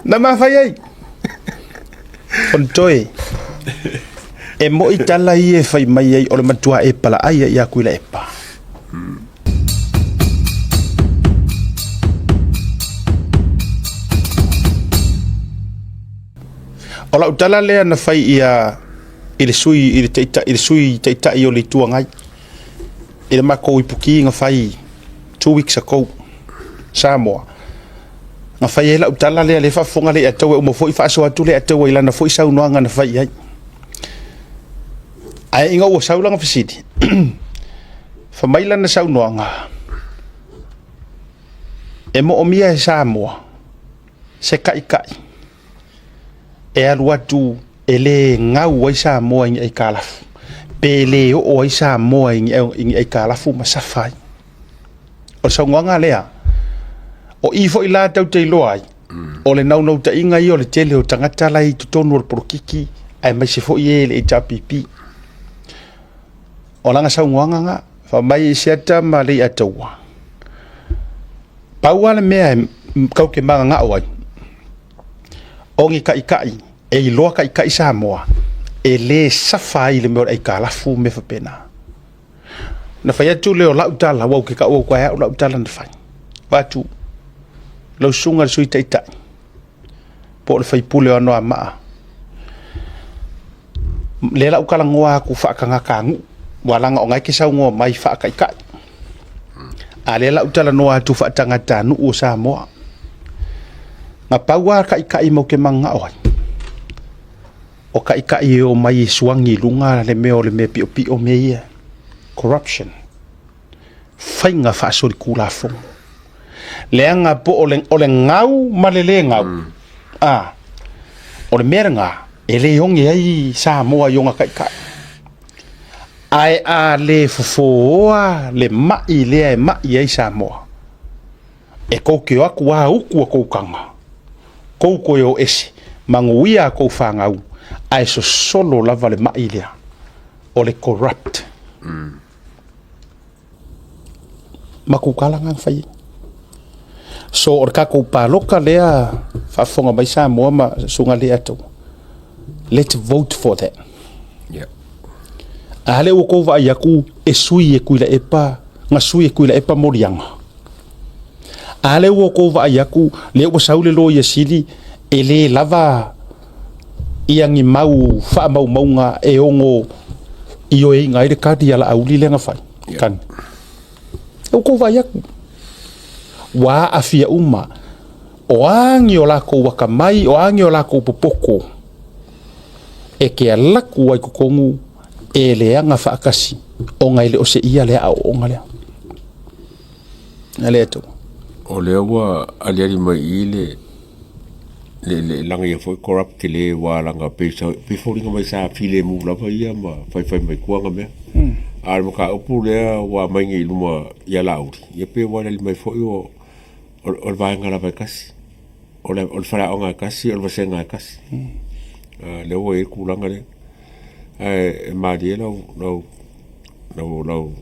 Na mafai ai. Fonotoe, e mo'i tala ia e fai mai ai o le matua e palaai ai ia Tuilaepa. O lau tala lea na fai ia i le sui i le taitai i le sui taitai o le Itu Agai i le matou ipuki na fai 2 weeks ago Samoa. Na fai ai lau tala lea, lea faafofoga le Ataua, uma foi faasoa atu le Ataua i lana foi saunoaga na fai i ai. Ae ina ua sau lana fesili, fai mai lana saunoaga, e moomia e Samoa se taitai e alu atu e le gau ai Samoa i ni aitalafu, pe le oo ai Samoa i ni aitalafu ma safa ai. O le saunoaga lea, o i foi la tatou te iloa ai, o le naunautaiga ia o le tele o tagata la i totonu o le polokiki aemaise foi e le HRPP. O lana saunoaga na, fai mai Asiata ma Leiataua, pau lava le mea e tatou te mananao ai, o ni taitai e iloa taitai Samoa, e le safa ai i le mea o le aitalafu ma mea faapena. Na fai atu lea o lau tala, aua ou te tau atu lava e au lau tala na fai. Fai atu, lau susuga i le Sui Taitai, po o le sui usufono o Anoamaa, lea la ou talanoa atu faatagatanuu, aua leaga o na e te saunoa mai faataitai. A lea la ou talanoa atu faatagatanuu o Samoa. Na pau lava taitai matou te mananao ai, o taitai e omai e suagi i luga le mea o le mea piopio mea ia, corruption, faiga faasolitulafono. Leaga po o le gau ma le le gau, o le mea lena e le oge ai Samoa i ona taitai. Ae a le fofooa le mai lea e mai ai Samoa, e tou te o atu a utu a tou taga, tou toe o ese, manuia a tou fanau, ae sosolo lava le mai lea o le corrupt. Matou tala na na fai ai. So o le tatou palota lea, faafofoga mai Samoa ma susuga Leiataua, let's vote for that. A lea ua tou vaai atu e sui e Tuilaepa, na sui e Tuilaepa moliaga. A lea ua tou vaai atu, lea ua sau le loia sili, e le lava ia ni mau faamaumauga e ono ioeina ai le kadi a Laauli lea na fai. Kani. Ua tou vaai atu, ua aafia uma, o a ni o latou atamai, o a ni o latou popoto, e te alu atu ai totonu e leaga faatasi, ona e le o se ia le aoaoga lea. A le atu. O lea ua aliali mai i le le laga ia foi corrupt tele ua laga pei pei foliga mai sa filemu lava ia ma faifai mai tua na mea. A o le mataupu lea ua aumai nei i luma ia Laauli, ia pei ua aliali mai foi o le vaega lava e tasi. O le faleaoga e tasi, o le vasega e tasi. Lea ua i ai le tulaga lea. Ae e malie lau lau lau lau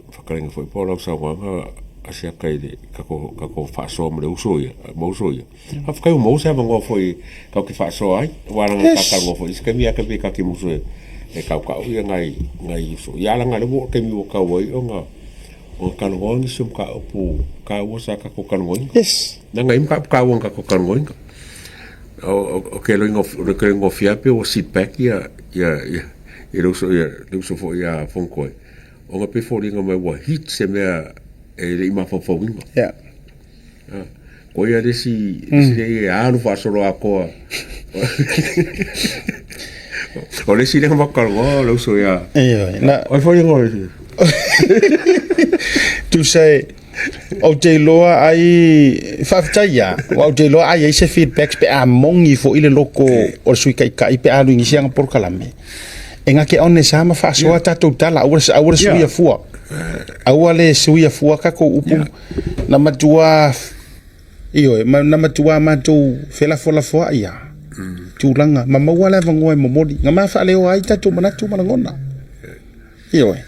fetalaiga foi po o lau saunoaga Asiata i le tatou faasoa ma le uso ia, ma uso ia. Faafetai ua maua se avanoa foi tatou te faasoa ai, aua leaga ta talanoa foi i isi taimi, ae taimi ta te musu e tautau ia nai nai uso. Ia ae leaga o lea ua oo i le taimi ua tatau ai ona talanoa nisi o mataupu taua sa tatou talanoaina. Leaga e i ai mataupu taua na tatou talanoaina. O ke loiga o fia pe ua sit back ia le uso ia le uso foi ia Fonotoe ona pei e foliga mai ua hit se mea e le i mafaufauina. Ko ia le isi e alu faasolo atoa. O le isi lea na matou talanoa o le uso ia. Ioe. Na O ai foi le Tusa e ou te iloa ai faafetai ia, aua ou te iloa ai ai se feedbacks pe a moni foi le loko o le sui taitai pe a alu i nisi ana polokalame. E gake one sa ma faasoa tatou tala, aua aua le suia fua. Aua le suia fua tatou upu na matua ioe, na matua matou felafolafoai ia. Tulaga ma maua le avanoa e momoli. Na ma faaleoa ai tatou manatu ma lagona. Ioe.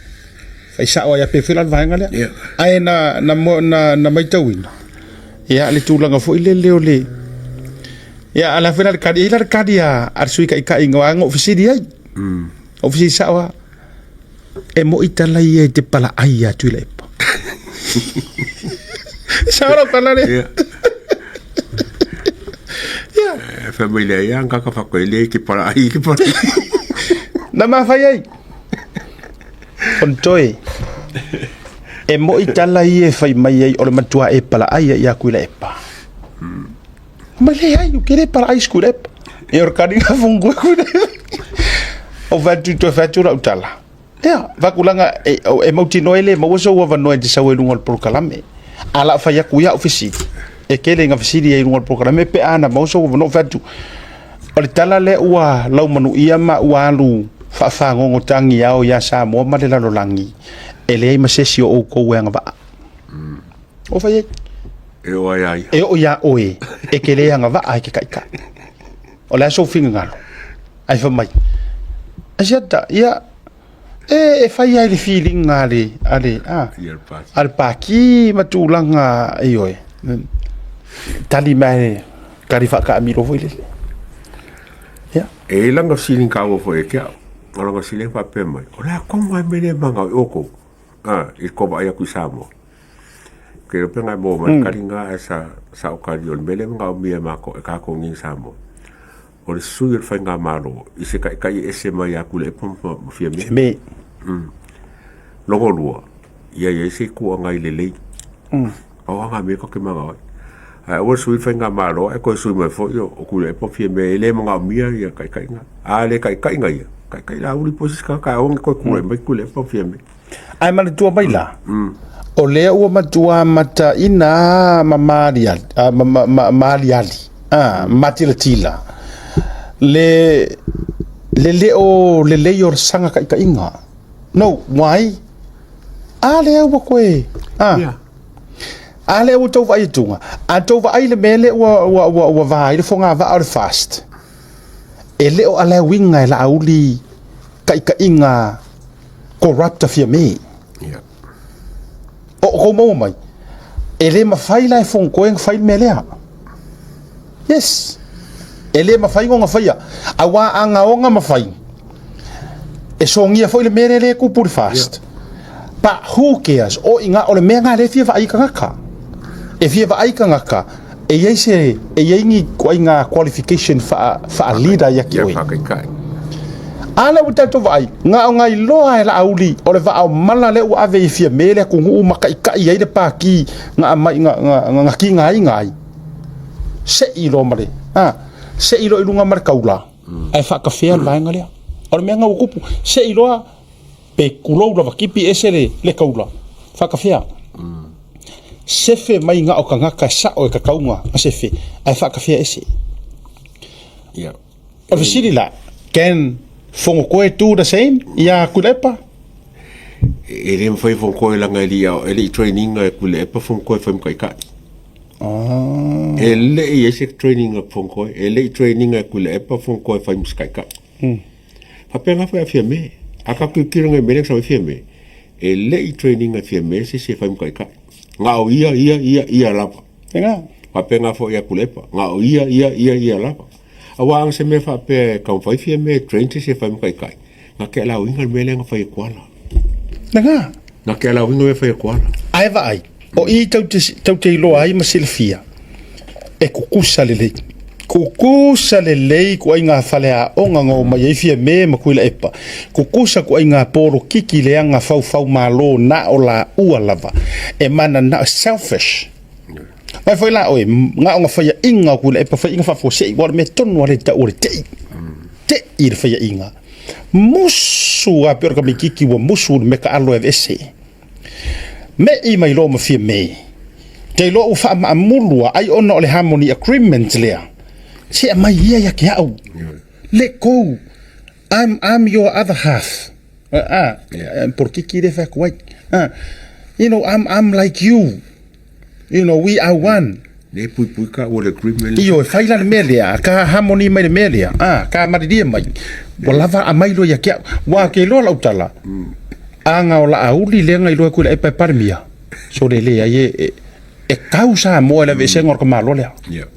Fai sao ai pe foi la le vaega lea. Ae na matauina ia le tulaga foi lele o le Ia, a le a foi la le kali, e i ai la le kali a le sui taitai na ou fesili ai. Ou fesili sao lava, e moi tala ia e te palaai ia Tuilaepa. Sao lau tala lea. Ia. Ia. E fai mai lea, ia ngaka whako e le ke palaai, ke palaai. Na mafai ai. Fontoe, e moi tala ia e fai mai ai o le matua e palaai ia Tuilaepa. Ma leai, ou te le palaai se Tuilaepa. Ia o le kaliga fongoe Tuilaepa. Ou fai atu, toe fai atu lau tala. Ia, fakulaga e, e mautinoa e le maua sou avanoa e te sau ai i luga o le polokalame. A la fai atu ia au fesili, e tele ina fesili ai i luga o le polokalame pe a na maua sou avanoa, ou fai atu, o le tala lea ua laumanuia ma ua alu faafagogo tagiao ia Samoa ma le lalolagi, e leai ma se isi o outou e agavaa. O fai ai. E oo ia ia. E oo ia oe, e te le agavaa e te taitai. O le a sou finagalo? Ae fai mai, Asiata, ia, e, e fai ai le filiga a le, a le, a, Ia le pāti. a le pāti ma tulaga, ioe. Tali mai, tali faataamilo foi lele. Ia. E i langa fesilin kaua foi e ke au. O langa fesilin faapea mai, o le a koga ai mea nei e magao i oukou, a, i ko vaai aku i Samoa. Ke iloa pe ngai maua mai le kaliga ae sa, sa ou kali o le mea lea e magaomia e makou, e kakou nei i Samoa. O le sui o le faigamalo i se taitai e ese mai ia Tuilaepa ma, ma Fiame. Fiame. Lona lua, ia i ai se itu agai lelei. Pau lava na mea tatou te manao ai. Ae aua le sui le faigamalo ae toe sui mai foi o Tuilaepa ma Fiame e le manaomia ia taitaiga. A le taitaiga ia, taitai Laauli po o se isi tagata ae aua ne i toe tulai mai Tuilaepa ma Fiame. Ae manatua mai la, o lea ua matua mataina ma maaliali, ma maaliali, matilatila le le le o lelei o le saga taitaiga. No, why? A lea ua toe, a. A lea ua tou vaai atuga, a tou vaai i le mea lea ua ua ua ua va ai le fogavaa o le FAST, e le o allowing-a e Laauli taitaiga corrupt a Fiame. Yeah. O kou maua mai, e le mafai la e Fonotoe ona fai le mea lea. Yes. E le mafai ona faia. Aua a gaoga mafai, e sogia foi le mea lea lea e tupu i le FAST. Yeah. But who cares? O i ngā, o le mea ngā le fia vaai tagata. E fia vaai tagata, e i ai se, e i ai ni ituaiga qualification faa, faa leader ia te Ia oe. faataitai. A lea ua tatou vaai, na o nai loa e Laauli o le vaa o mala lea ua ave i Fiame le atunuu ma taitai ai le pati na aumai na, na, na tigaina ai. Sei loa ma le, a, sei loa i luga ma le taula, ae faatafea le vaega lea. O le mea lena ua tupu, sei loa pe tulou lava tipi ese le, le taula, faatafea. Sefe mai na o tagata e sao e tatau ona sefe, ae faatafea ese. Ia. O le fesili la, can Fonotoe do the same ia Tuilaepa? E le mafai e Fonotoe leaga e le i e le i train ina e Tuilaepa Fonotoe e fai ma taitai. E le i i ai se training a Fonotoe, e le i train ina e Tuilaepa Fonotoe e fai ma se taitai. Faapena foi a Fiame. A tatou tilotilo nei i le mea lea na sau ai Fiame, e le i train ina e Fiame se isi e fai ma taitai. Na o ia, ia, ia, ia lava. Tēnā. Faapena foi ia Tuilaepa, na o ia, ia, ia, ia lava. Aua a se mea faapea e taumafai Fiame e train se isi e fai ma taitai, na te allow ina le mea lea na fai e Tuala. Lena. Na te allow ina le mea fai e Tuala. Ae vaai, o i tou te, tou te iloa ai ma silafia, e kukusa lelei. Kukusa lelei ituaiga faleaoga na omai ai Fiame ma Tuilaepa. Kukusa ituaiga polokiki leaga faufau malo na o laua lava. E mananao, selfish. Mai foi la oe, na o na faiainga o Tuilaepa, faiainga faafuasei, ua o le mea tonu lava lea e tau o le tei. Tei le faiainga. Musu lava pei o le tamaititi ua musu i le mea taalo e aveese. Me'i mai loa ma Fiame. Te iloa ua faamaamulu a ai ona o le harmony agreement lea. Se aumai ia ia te au. Let go. I'm, I'm your other half. Ah, polokiki lea e fai atu ai. Ah, you know, I'm, I'm like you. You know, we are one. Le puipui ka ua le agreement. Ioe, fai la le mea lea, ka harmony mai le mea lea, ah, ka malilie mai. Ua lava aumai loa ia te au. Ua ke iloa lau tala, aga o Laauli lea na iloa e Tuilaepa e Palemia, so le leai e, e, e tau Samoa i le aveesega o le tamaloa lea. Yeah.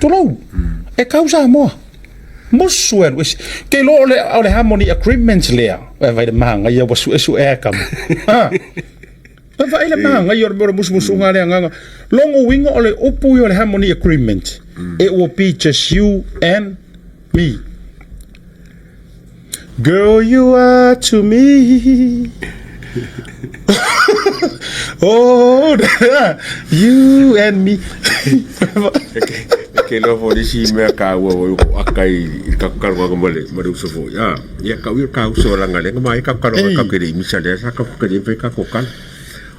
Tulou. E kau Samoa. Musu e alu ese. Ke iloa o le, o le harmony agreement lea. E vai le māngaia ua suesuea e kama. Ah. E vai le māngaia o le mea o le musumusuga a le agaga. Logo uiga o le upu ia o le harmony agreement. It will be just you and me. Girl, you are to me. Oh, you and me. E ke loa foi nisi mea kāua o o aka i i ka karoga ma le ma le uso foi. Ah, ia kau ia ka uso la ngale nga mai ka karoga ka kere misa le sa ka kere pe ka ko kala.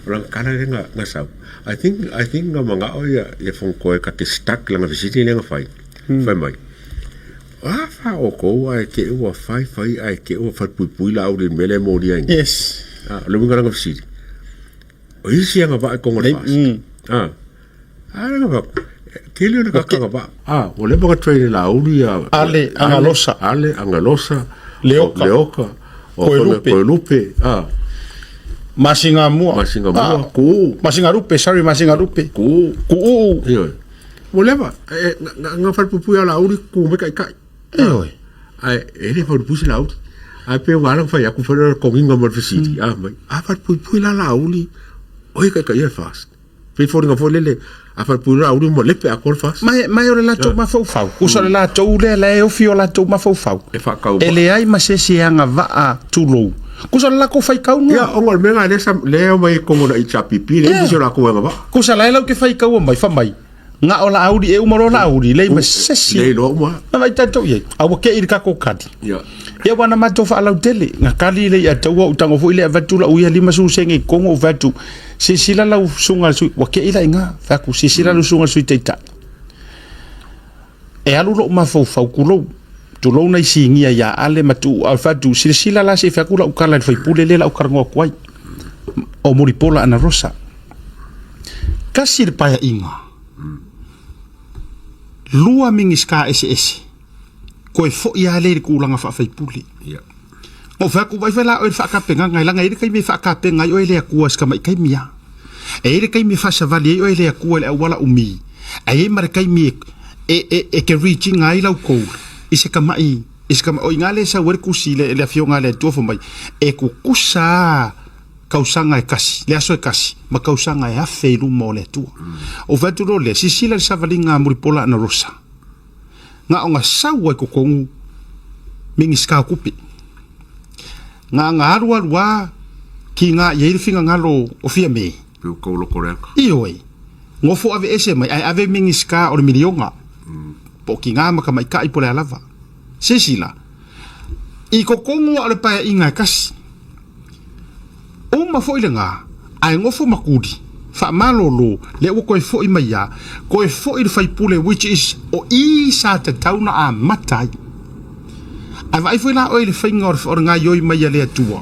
O la kala le nga nga sau. I think nga manga o ia ia fong koe ka ke stuck la nga visiti le nga fai. Fai mai. A fa o kou ae ke ua fai fai ae ke ua fai pui pui la auri mele mo ria inga. Yes. A le winga langa fisiri. O isi anga va kongo le fast. A. A langa va. Ke le ka ka va. A o le ba train la auri a Ale Angalosa. Ale Angalosa. Leoka. Leoka. O Koelupe. Koelupe. A. Masingamua. Masingamua. Ku. Masingalupe, sorry Masingalupe. Ku. Ku. Ioe. Ua leva, e, nga, nga falepuipui a Laauli ku mai kaikai. Ioe. Ae, e le falepuipui se Laauli. Ae pe ua ala fai aku fale konginga ma le fesili. A mai, a falepuipui la Laauli, oi kaikai e fast. Pe foliga foi lele, a falepuipui la Laauli ma lepe atoa le fast. Mai, mai o le latou mafaufau. Usa le latou lea la e ofi o latou mafaufau. E whakau. E leai ma se isi e agavaa tulou. Kusa le lako faikauga. Ia, onga o le mea nga lea sa, lea mai e kongo na HRPP, lea Yeah. yeah. la ko agavaa. Kusa la e lau ke faikaua mai, fa mai. Nga o la auli e uma loa la auli, lei ma se isi. Lei loa uma. Na vai tatou i ai. A ua ke i le kako kali. Ia. Ia ua na matou faalautele. Nga kali le ia taua o tango foi le avatu la uia lima su senge i kongo o vatu. Sisila lau sunga le sui, ua ke i la inga. Faku, sisila lau sunga le sui teitai. E alu lou mafaufau kulou, tulou nai sigia ia Ale ma tuu au fatu, silasila la se i fai atu lau tala i le faipule lea la ou talanoa atu ai, o Mulipola Anarosa. Tasi le paeaiga, lua Minisita eseese, toe foi lava lea i le tulaga faafaipule. Na ou fai atu, vaai foi la oe i le faatapenaga, leaga e i ai le taimi e faatapena ai oe e le Atua i si tamai taimi lava. E i ai le taimi e faasavali ai oe e le Atua i le auala umi, ae i ai ma le taimi e, e, e te reach ina ai lau goal i se tamai, i se tamai, o i ina lea e sau ai le tusi le, le Afioga a le Atua fai mai, e tutusa lava tausaga e tasi, le aso e tasi, ma tausaga e 1000 i luma o le Atua. Ou fai atu loa lea, silasila i le savaliga a Mulipola Anarosa, na ona sau ai totonu Minisita o Tupe. Na ona alu alu a kiga i ai le finagalo o Fiame. Pe o kau loko leaka. Ioe. Nofo ave ese mai, ae ave Minisita o le miliona. Po o kiga ma tamaitai po o le a lava. Silasila, i totonu lava o le paeaiga e tasi. Uma foi lena, ae nofo ma tuli, faamalolo, lea ua toe foi mai ia, toe foi le faipule which is o i sa tatau na amata ai. Ae vaai foi la oe i le faiga o le gaioi mai a le Atua.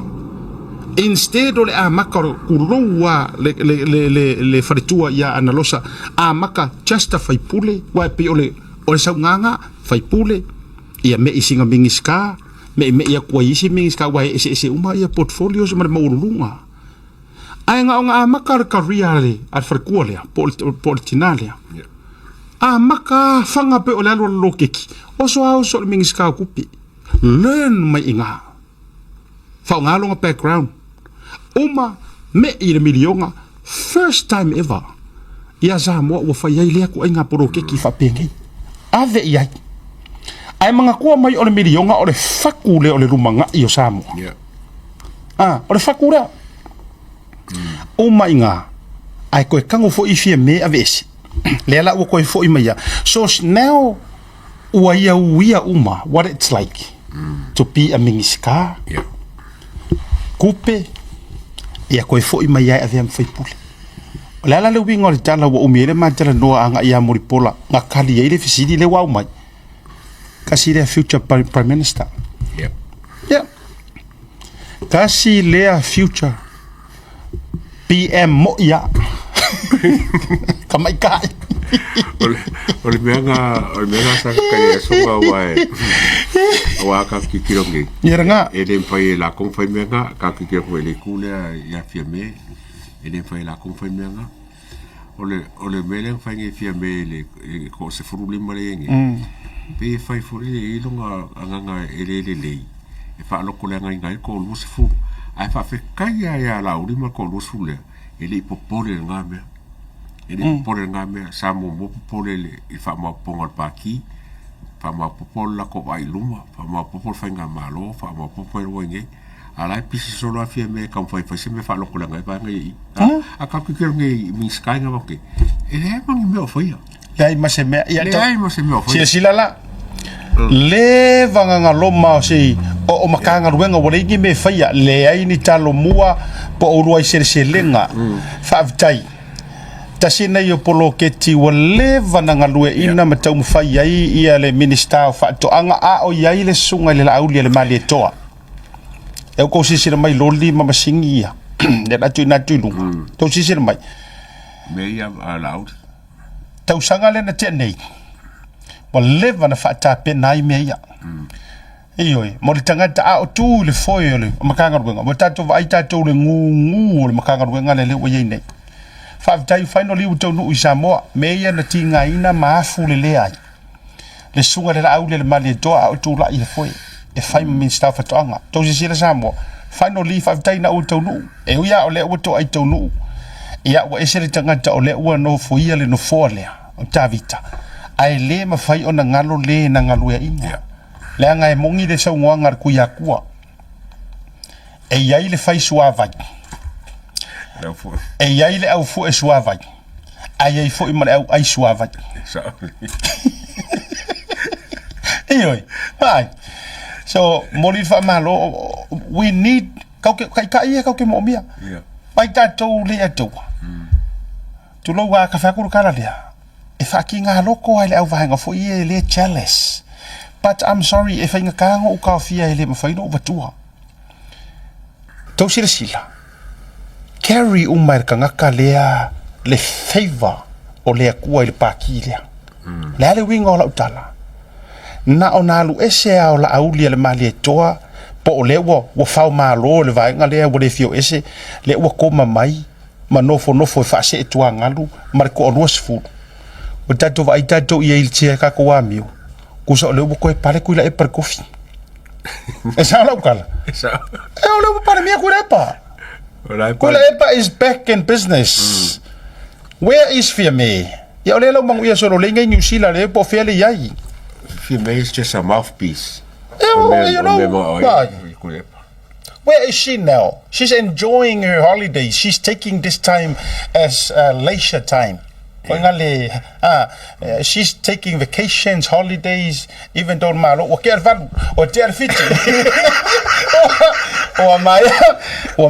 Instead o le amata o le kulou a le, le, le, le, le faletua ia Analosa, amata just a faipule, aua e pei o le, o le saugaga, faipule, ia mei sina Minisita, meʻimeʻi atu ai isi Minisita aua e eseese uma ia portfolios ma le maualuluga. Ae na ona amata le career a le, a le faletua lea, po o le, po o le tinā lea. Amata faga pei o le alu a le loketi, oso a oso i le Minisita o Tupe. Learn mai i ina. Faaaoga lona background. Uma meʻi i le miliona, first time ever ia Samoa ua fai ai lea ituaiga poloketi faapenei. Ave i ai. Ae manatua mai o le miliona o le fatu lea o le lumanai o Samoa. Yeah. Ah, o le fatu lea. Uma i ina, ae toe tago foi i Fiame aveese. Lea la ua toe foi mai ia. So now ua ia uia uma what it's like to be a Minisita, Yeah. tupe, ia toe foi mai ai avea ma faipule. O le a la le uiga o le tala ua umi ai le ma talanoa agai ia Mulipola na tali ai le fesili lea ua aumai. Kasi lea future Prime Minister. Yeah. Yeah. Kasi lea future PM moi a. Tamaitai. O le mea nga, o le mea nga sa kai aso nga wa e, wa ka kikiro ngi. Ia ranga. E le mawhai e la kong whai mea nga, ka kikiro koe le ku lea ia fia me, e le mawhai e la kong whai mea nga. O le, o le mea lea whai ngi fia me le, ko se furu lima le ngi. Pei e fai foi lele e i ai lona agaga e le lelei e faalotoleagaina ai le toalua sefulu. Ae faafetai lava ia Laauli ma le toalua sefulu lea, e le i popole i lena mea. E le i popole i lena mea. Sa muamua popole i le faamaopoopoga o le Pati, faamaopoopo le latou vaai i luma, faamaopoopo le faigamalo, faamaopoopo ai le nei. A o la e pisi solo lava Fiame e taumafai e fai se mea e faalotoleaga ai vaega ia i i. A tatou tilotilo nei i Minisita ia na avatu nei, e leai ma ni mea o faia. Leai ma se mea. Ia, Leai ma se mea o faia. Silasila la, le vagagaloma o se o, o Matagaluega ua leai ni mea e faia, leai ni talomua po o uluai seleselega. Faafetai. Tasi lenei o poloketi ua leva na galueaiina ma taumafai ai ia le Minisita o Faatoaga a o i ai le susuga i le Laauli a le Malietoa. E outou silasila mai loli ma masini ia, lea o le a tuuina atu i luga. Tou silasila mai. Mea ia a Laauli. Tausaga lea na tea nei, ua leva na faatapena ai mea ia. Ioe, mo le tagata a o tu i le foe o le Matagaluega, ua tatou vaai tatou i le gugu o le Matagaluega lea ua i ai nei. Faafetai finally ua taunuu i Samoa, mea ia na tigaina ma afu lelea ai le susuga i le Laauli a le Malietoa a o tulai i le foe e fai ma Minisita o Faatoaga. Tou silasila Samoa, finally faafetai na ua taunuu. E ui lava o lea ua toai taunuu, ia ua ese le tagata o lea ua nofoia le nofoa lea o Tavita, ae le mafai ona galo le na galueaiina. Yeah. Leaga e moni le saunoaga a le Tuiatua, e i ai le fai suavai, e i ai le au fue suavai, ae i ai foi ma le au ai suavai. Ioe, ai. So, moli le faamalo, we need Kau ke taitai ia kau ke moomia. Yeah. Mai tatou le atua. Tulou a ka whaku kala lea. E whaki ngā loko ai le au vahenga fo i e le jealous. But I'm sorry, e whainga kāngo u kaofia e le mawhai no uvatua. Tau sila sila. Carry uma e le kangaka lea le favor o le akua i le pāki lea. Le a le uiga o lau tala? Na ona alu ese a o Laauli a le Malietoa, po o lea ua, ua fao malo i le vaega lea ua le fio ese, lea ua koma mai ma nofonofo e faasee tuagalu ma le toalua sefulu. Ua tatou vaai tatou i ai i le tia e tatou amio, tusa o lea ua toe pale Tuilaepa i le tofi. E sao lau tala? E sao. E o lea ua palemia Tuilaepa. Tuilaepa is back in business. Where is Fiame? Ia o lea lau manuia solo le inga i New Zealand le po o fea le i ai. Fiame is just a mouthpiece. Eh, you know, where is she now? She's enjoying her holiday. She's taking this time as leisure time. Yeah. Le, she's taking vacations, holidays, even though malo, ua ke al valu, o te al fiti. O mai.